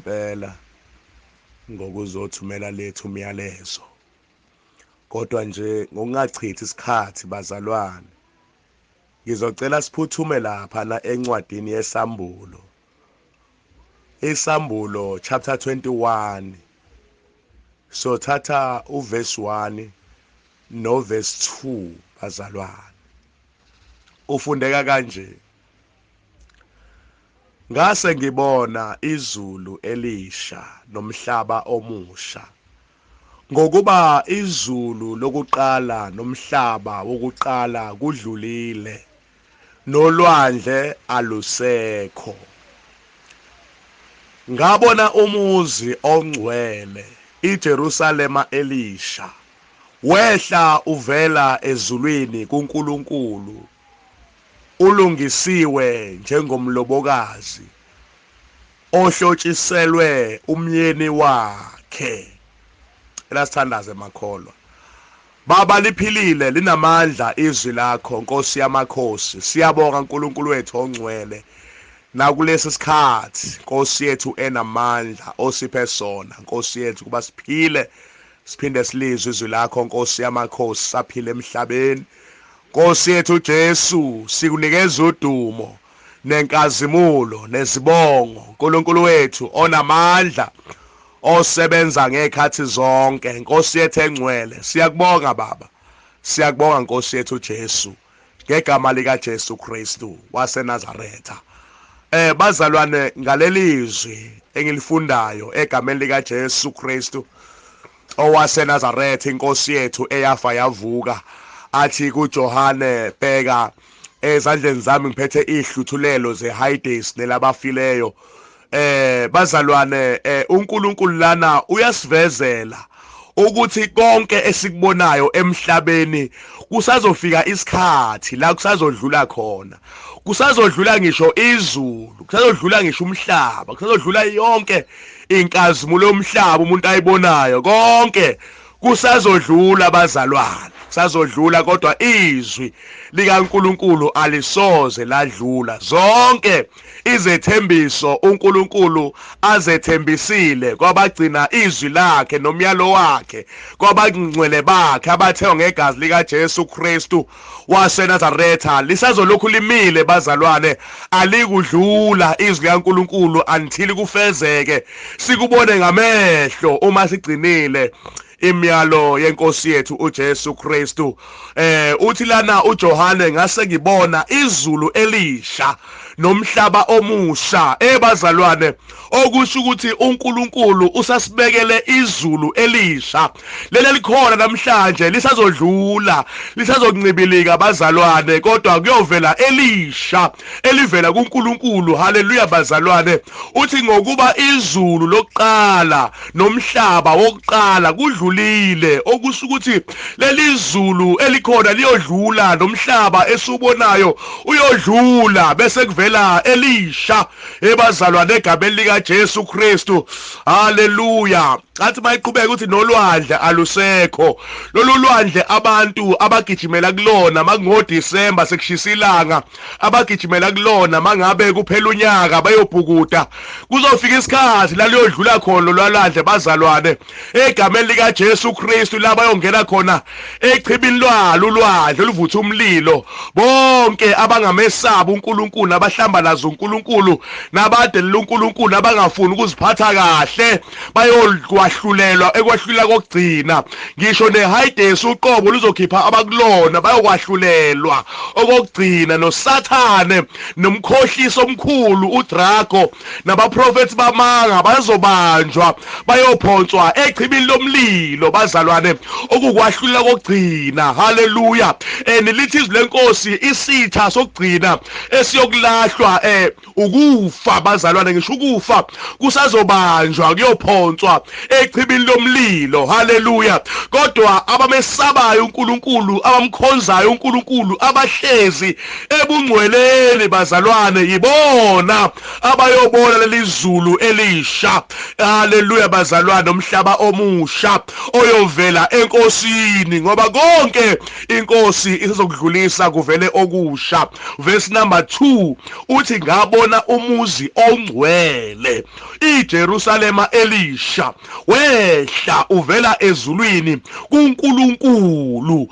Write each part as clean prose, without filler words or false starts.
impela ngokuzothumela lethu umyalezo. Kodwa nje ngokungachithi isikhathi bazalwane, ngizocela siphuthume lapha na encwadini yeSambulo. Isambulo chapter 21. So thatha uverse 1 no verse 2 bazalwane. Ufundeka kanje: Ngase ngibona izulu elisha nomhlaba omusha, ngokuba izulu lokuqala nomhlaba wokuqala kudlulile, nolwandle alusekho. Ngabona umuzi ongcwele, iJerusalema elisha, wehla uvela ezulwini kuNkulunkulu, ulungisiwe njengomlobokazi ohlotshiselwe umyeni wakhe. Elasithandaze makholwa. Baba, liphilile linamandla izwi lakho, Nkosi yamakhosi. Siyabonga uNkulunkulu wethu ongcwele nakulesi sikhathi, Nkosi yethu enamandla osiphe sona, Nkosi yethu, kuba siphile siphinde silizwe izwi lakho, Nkosi yamakhosi, saphile emhlabeni. Nkosi yethu Jesu, sikunikeza udumo nenkazimulo nezibongo, uNkulunkulu wethu onamandla osebenza ngekhathi zonke. Nkosi yethu engcwele, siyakubonga Baba, siyakubonga Nkosi yethu Jesu, ngegama lika Jesu Kristu waseNazaretha. Bazalwane, ngalelizwi engilifundayo egameni lika Jesu Kristu owaseNazaretha, inkosi yethu eyafa yavuka, athi kuJohane, bheka ezandleni zami ngiphethe ihluthulelo zeHades nelabafileyo. Bazalwane, uNkulunkulu lana uyasivezela ukuthi konke esikubonayo emhlabeni kusazofika isikhathi la kusazodlula khona. Kusazodlula ngisho izulu, kusazodlula ngisho umhlaba, kusazodlula yonke inkazimulo yomhlaba umuntu ayibonayo. Konke kusazodlula bazalwane, kusazodlula, kodwa izwi likaNkulunkulu alisoze ladlula. Zonke izethembiso uNkulunkulu azethembisile kwabagcina izwi lakhe nomyalo wakhe, kwabangcwele bakhe abathengwa ngegazi lika Jesu Kristu waseNazaretha, lisazolokhu limile bazalwane, alikudlula izwi likaNkulunkulu until kufezeke, sikubone ngamehlo uma sigcinile imiyalo yenkosi yethu uJesu Kristu. Uthi lana uJohane, ngase ngibona izulu elisha nomhlaba omusha. Ebazalwane, okusho ukuthi uNkulunkulu usasibekele izulu elisha, leli likhona namhlanje lisazodlula, lisazoncibilika bazalwane, kodwa kuyovela elisha elivela kuNkulunkulu. Haleluya bazalwane. Uthi ngokuba izulu lokuqala nomhlaba wokuqala kudlulile, okusho ukuthi leli zulu elikhona liyodlula, nomhlaba esiubonayo uyodlula, bese kuvela elisha ebazalwane egameni lika Jesu Kristu. Haleluya. Athi mayiqhubeka ukuthi nolwandle alusekho. Lolu lwandle abantu abagijimela kulona makungo December sekushisa ilanga, abagijimela kulona mangabe kuphela unyaka bayobhukuda, kuzofika isikhathi la liyodlula khona lolwandle bazalwane egameni lika Jesu Kristu, la bayongena khona echibini lwalo ulwandle oluvutha umlilo. Bonke abangamesaba uNkulunkulu, abahlambalaza uNkulunkulu, nabadelela uNkulunkulu, abangafuni ukuziphatha kahle, bayokwahlulelwa ekwahlula kokugcina. Ngisho neHades uqobo luzokhipha abakulona, bayokwahlulelwa okokugcina, noSathane nomkhohliso omkhulu uDrago nabaprofeti bamanga bazobanjwa, bayophonswa echibini lomlilo bazalwane, okukwahlula kokugcina. Haleluya. Lithi izwi lenkosi, isitha sokugcina esiyokulahlwa ukufa bazalwane. Ngisho ukufa kusazobanjwa, kuyophonswa echibini lomlilo. Haleluya. Kodwa abamesabayo uNkulunkulu, abamkhonzayo uNkulunkulu, abahlezi ebungcweleni bazalwane, yibona abayobona leli zulu elisha. Haleluya bazalwane, umhlaba omusha oyovela enkosini, ngoba konke inkosi isizokudlulisa kuvele okusha. Verse number 2 Uthi ngabona umuzi ongcwele, iJerusalema elisha, wehla uvela ezulwini kuNkulunkulu,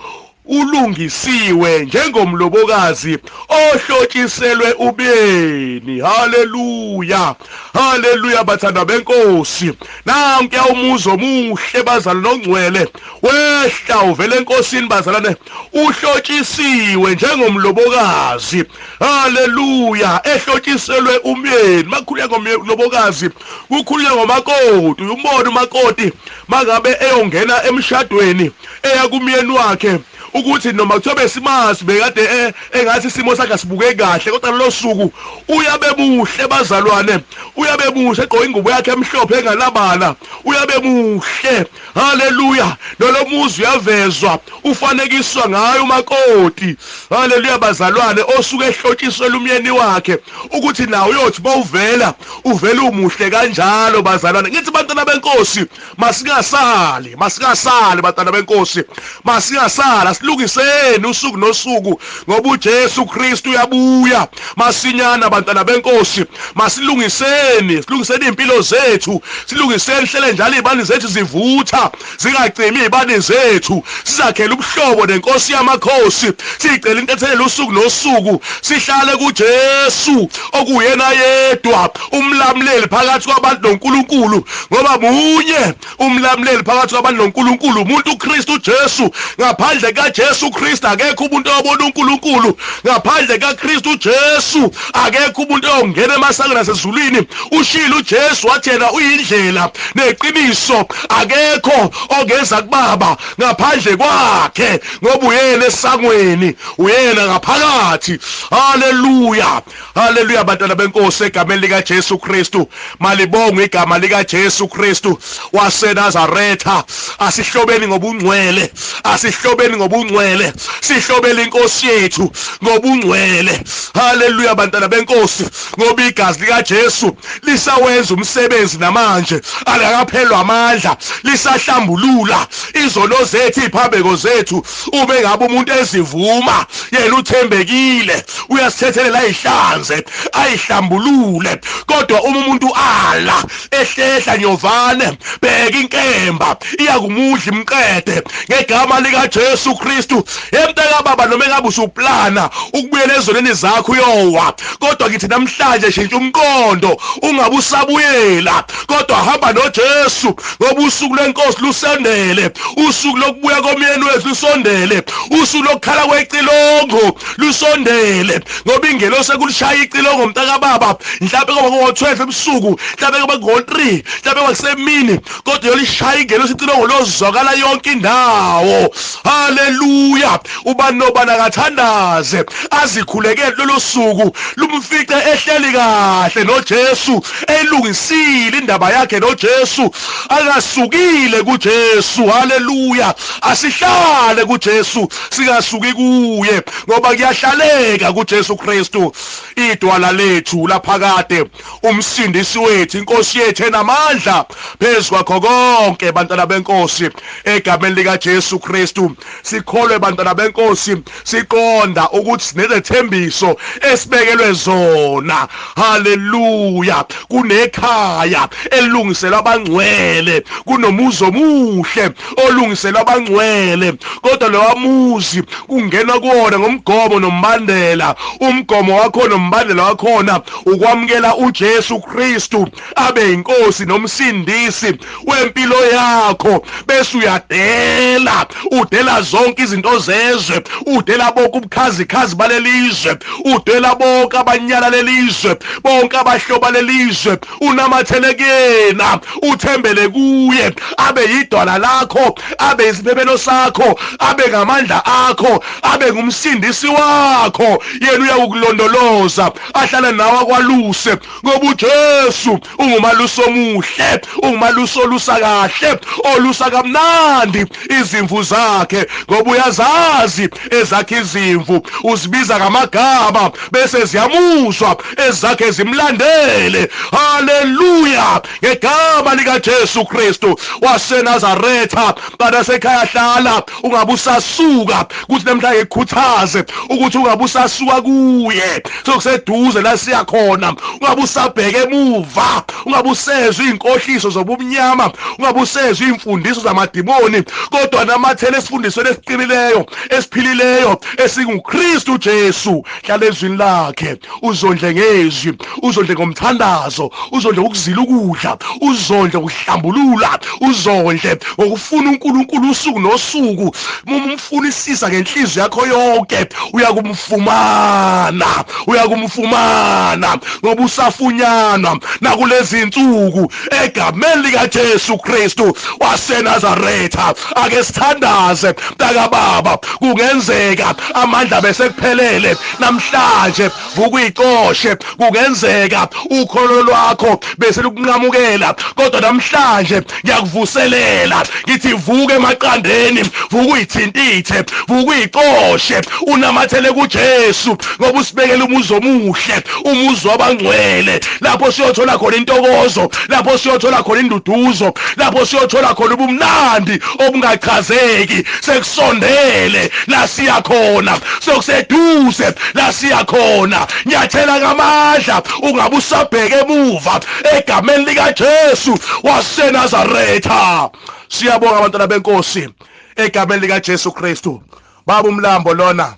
ulungisiwe njengomlobokazi ohlotshiselwe ubeni. Haleluya, haleluya bathandwa benkosi. Nankuya umuzi omuhle bazalwane ongcwele, wehla uvela enkosini bazalwane, uhlotshisiwe njengomlobokazi. Haleluya, ehlotshiselwe umyeni. Makhulunywa ngomlobokazi kukhulunywa ngomakoti. Umbona umakoti mangabe eyongena emshadweni eya kumyeni wakhe, ukuthi noma kuthiwa besimazi bekade engathi isimo sakhe asibuke kahle, kodwa lolo suku uyabe muhle bazalwane, uyabe muhle egqoke ingubo yakhe emhlophe engalabala, uyabe muhle. Haleluya, lolo muzi uyavezwa, ufanekiswa ngayo umakoti. Haleluya bazalwane, osuke ehlotshiselwe umyeni wakhe, ukuthi nawe uyothi bawuvela uvela umuhle kanjalo bazalwane. Ngithi bantwana benkosi, masingasali, masingasali bantwana benkosi, masingasala, silungiseni usuku nosuku, ngoba uJesu Kristu uyabuya masinyana bantwana benkosi. Masilungiseni, silungiseni impilo zethu, silungiseni hlele njalo izibani zethu zivutha, zingacimi izibani zethu, sizakhele ubuhlobo nenkosi yamakhosi, sicela intethelelo usuku nosuku, sihlale kuJesu okuyena yedwa umlamuleli phakathi kwabantu noNkulunkulu, ngoba munye umlamuleli phakathi kwabantu noNkulunkulu, umuntu uKristu Jesu. Ngaphandle kaJesu Kristu akekho umuntu oyobona uNkulunkulu, ngaphandle kaKristu Jesu akekho umuntu oyongena emasangweni asezulwini. Ushilo uJesu wathi yena uyindlela neqiniso, akekho ongeza kubaba ngaphandle kwakhe, ngoba uyena esangweni, uyena ngaphakathi. Haleluya, haleluya bantwana benkosi, egameni lika Jesu Kristu. Malibongwe igama lika Jesu Kristu waseNazaretha. Asihlobeni ngobungcwele, asihlobeni ngobungcwele, sihlobele inkosi yethu ngobungcwele. Haleluya bantwana benkosi, ngoba igazi lika Jesu lisawenza umsebenzi namanje, alakaphelwa amandla, lisahlambulula izono zethu, iziphambeko zethu. Ube ngabe umuntu ezivuma, yena uthembekile, uyasithethelela ayihlanze, ayihlambulule. Kodwa uma umuntu ala ehlehla nyovane, bheka inkemba iyakumudla imqede ngegama lika Jesu Kristu. Emntaka baba, noma engabe usuplana ukubuyela ezoneni zakho uyowa, kodwa ngithi namhlanje shintsha umqondo, ungabe usabuyela, kodwa hamba noJesu, ngoba usuku lwenkosi lusondele, usuku lokubuya komyeni wethu lusondele, usuku lokukhala kwecilongo lusondele, ngoba ingelosi ekulishaya icilongo mntaka baba, mhlawumbe kuba ngo-12 ebusuku, mhlawumbe kuba ngo-3, mhlawumbe kuba kusemini, kodwa yolishaya ingelosi icilongo lozwakala yonke indawo. Haleluya, ubani nobani akathandaze azikhulekele lolo suku, lumfice ehleli kahle noJesu, elungisile indaba yakhe noJesu, akasukile kuJesu. Haleluya, asihlale kuJesu, singasuki kuye, ngoba kuyahlaleka kuJesu Kristu, idwala lethu laphakade, umsindisi wethu, inkosi yethu enamandla phezu kwakho konke bantwana benkosi, egameni lika Jesu Kristu. Sikholwe bantwana benkosi, siqonda ukuthi sinezethembiso esibekelwe zona. Haleluya, kunekhaya elungiselwa abangcwele, kunomuzi omuhle olungiselwa abangcwele, kodwa lowa muzi kungenwa kuwona ngomgomo nombandela. Umgomo wakho nombandela wakhona ukwamukela uJesu Kristu abe inkosi nomsindisi wempilo yakho, bese uyadela, udela zonke izinto zezwe, udela bonke ubukhazikhazi balelizwe, udela bonke abanyala lelizwe, bonke abahloba lelizwe, unamathele kuyena, uthembele kuye, abe yidwala lakho, abe isiphephelo sakho, abe ngamandla akho, abe ngumsindisi wakho. Yena uyakukulondoloza, ahlale nawe akwaluse, ngoba uJesu ungumalusi omuhle, ungumalusi olusa kahle, olusa kamnandi izimvu zakhe, ngoba Ngoba uyazazi ezakhe izimvu, uzibiza ngamagama bese ziyamuzwa ezakhe zimlandele. Haleluya, ngegama lika Jesu Kristu waseNazaretha. Banasekhaya, hlala ungabe usasuka, kuthi namhlanje ngikhuthaze ukuthi ungabe usasuka kuye, sokuseduze la siya khona. Ungabe usabheka emuva, ungabe usezwa inkohliso zobumnyama, ungabe usezwa imfundiso zamadimoni, kodwa namathele esifundisweni esiqinileyo, esiphilileyo, esinguKristu Jesu. Hlala ezwini lakhe, uzondle ngezwi, uzondle ngomthandazo, uzondle ukuzila ukudla, uzondle ukuhlambulula, uzondle ngokufuna uNkulunkulu usuku nosuku. Umfunisisa ngenhliziyo yakho yonke, uyakumfumana, uyakumfumana, ngoba usafunyanwa nakulezi insuku egameni lika Jesu Kristu waseNazaretha. Ake sithandaze mntakababa, kungenzeka amandla bese kuphelele namhlanje, vuka uyicoshe. Kungenzeka ukholo lwakho bese lukunqamukela, kodwa namhlanje ngiyakuvuselela, ngithi vuka emaqandeni, vuka uyithintithe, vuka uyicoshe, unamathele kuJesu, ngoba usibekele umuzi omuhle, umuzi wabangcwele, lapho siyothola khona intokozo, lapho siyothola khona induduzo, lapho siyothola khona ubumnandi obungachazeki. Sekusondele la siya khona, sokuseduze la siya khona. Nyathela ngamandla, ungabe usabheka emuva, egameni lika Jesu waseNazaretha. Siyabonga abantwana benkosi, egameni lika Jesu Kristu. Baba umlambo lona,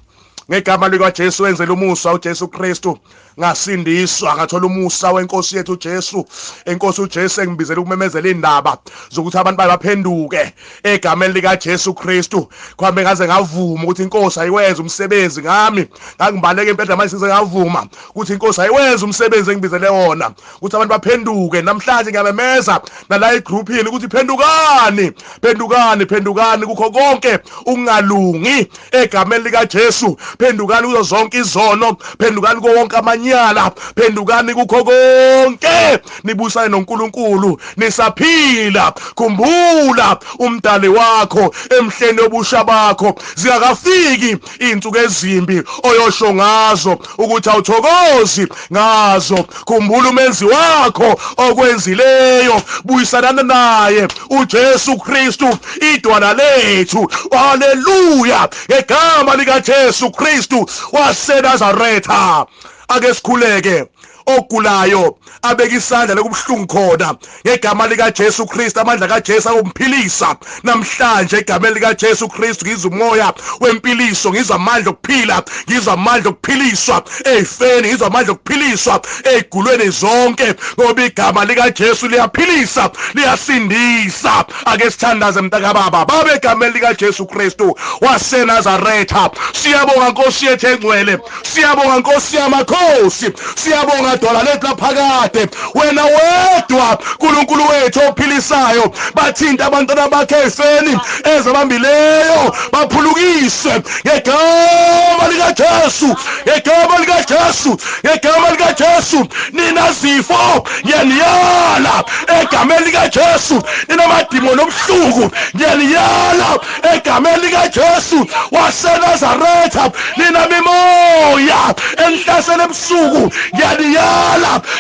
ngegama lika Jesu wenzela umusa uJesu Kristu, ngasindiswa, ngathola umusa wenkosi yethu uJesu. Enkosi uJesu engibizela ukumemezela indaba zokuthi abantu baphenduke egameni lika Jesu Kristu. Kwami ngaze ngavuma ukuthi inkosi ayiwenze umsebenzi ngami, ngangibaleka impela, manje size ngavuma ukuthi inkosi ayiwenze umsebenzi engibizele wona, ukuthi abantu baphenduke. Namhlanje ngiyamemeza nala egroupini ukuthi phendukani, phendukani, phendukani kukho konke ukungalungi egameni lika Jesu. Phendukani kuzo zonke izono, phendukani kuwo wonke amanyala, phendukani kukho konke, nibusane noNkulunkulu nisaphila. Khumbula umdali wakho emhleni obusha bakho, zingakafiki insuku ezimbi oyosho ngazo ukuthi awuthokozi ngazo. Khumbula umenzi wakho okwenzileyo, buyisanana naye uJesu Kristu, idwala lethu. Haleluya, ngegama lika Jesu Kristu waseNazaretha. Ake sikhuleke. Ogulayo abeka isandla lokubuhlungu khona, ngegama lika Jesu Kristu, amandla kaJesu akumphilisa namhlanje egameni lika Jesu Kristu. Ngizwa umoya wempiliso, ngizwa amandla okuphila, ngizwa amandla okuphiliswa ezifeni, ngizwa amandla okuphiliswa ezigulweni zonke, ngoba igama lika Jesu liyaphilisa, liyasindisa. Ake sithandaze mntakababa. Babe, egameni lika Jesu Kristu waseNazaretha, siyabonga Nkosi yethu engcwele, siyabonga Nkosi yamakhosi, siyabonga Dwala lethu laphakade, wena wedwa uNkulunkulu wethu ophilisayo. Bathinta abantwana bakhe ezifeni ezabambileyo, baphulukiswe ngegama lika Jesu, ngegama lika Jesu, ngegama lika Jesu. Nina zifo ngiyaniyala egameni lika Jesu, nina madimoni obuhlungu ngiyaniyala egameni lika Jesu waseNazaretha, nina mimoya enihlasela ebusuku ngiyaniyala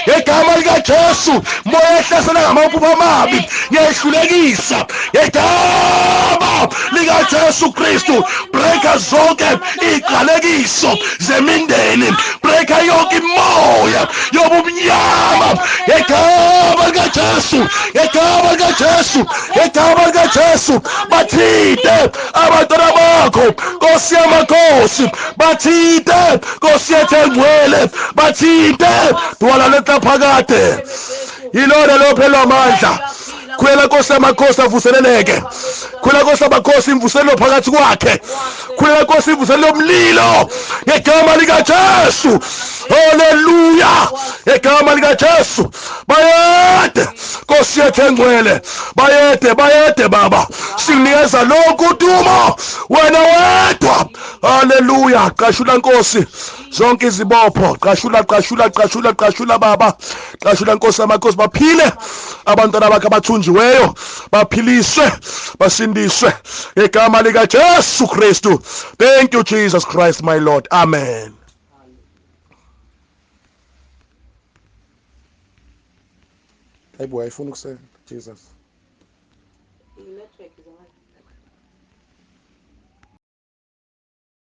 ngegama lika Jesu. Moya ehlasela ngamaphupho amabi ngiyahlulekisa ngegama lika Jesu Kristu. Breaker zonke iqalekiso zemindeni, breaker yonke imoya yobumnyama ngegama lika Jesu, ngegama lika Jesu, ngegama lika Jesu. Bathinte abantwana bakho Nkosi yamakhosi, bathinte Nkosi yethu engcwele, bathinte Dwala lethu laphakade. Yilona lophelwa amandla. Khwela Nkosi yamakhosi avuseleleke, khwela Nkosi yamakhosi imvuselelo phakathi kwakhe, khwela Nkosi imvuselelo yomlilo ngegama lika Jesu. Haleluya, ngegama lika Jesu. Bayede Nkosi yethu engcwele, bayede, bayede Baba, sikunikeza lokhu udumo wena wedwa. Haleluya, qashula Nkosi. Zonke izibopho, qashula, qashula, qashula, qashula baba, qashula Nkosi yamakhosi. Baphile abantwana bakhe abathunjiweyo, baphiliswe, basindiswe ngegama lika Jesu Kristu. Thank you, Jesus Christ, my Lord. Amen. Hayibo, ayifuni ukusenda. Jesus.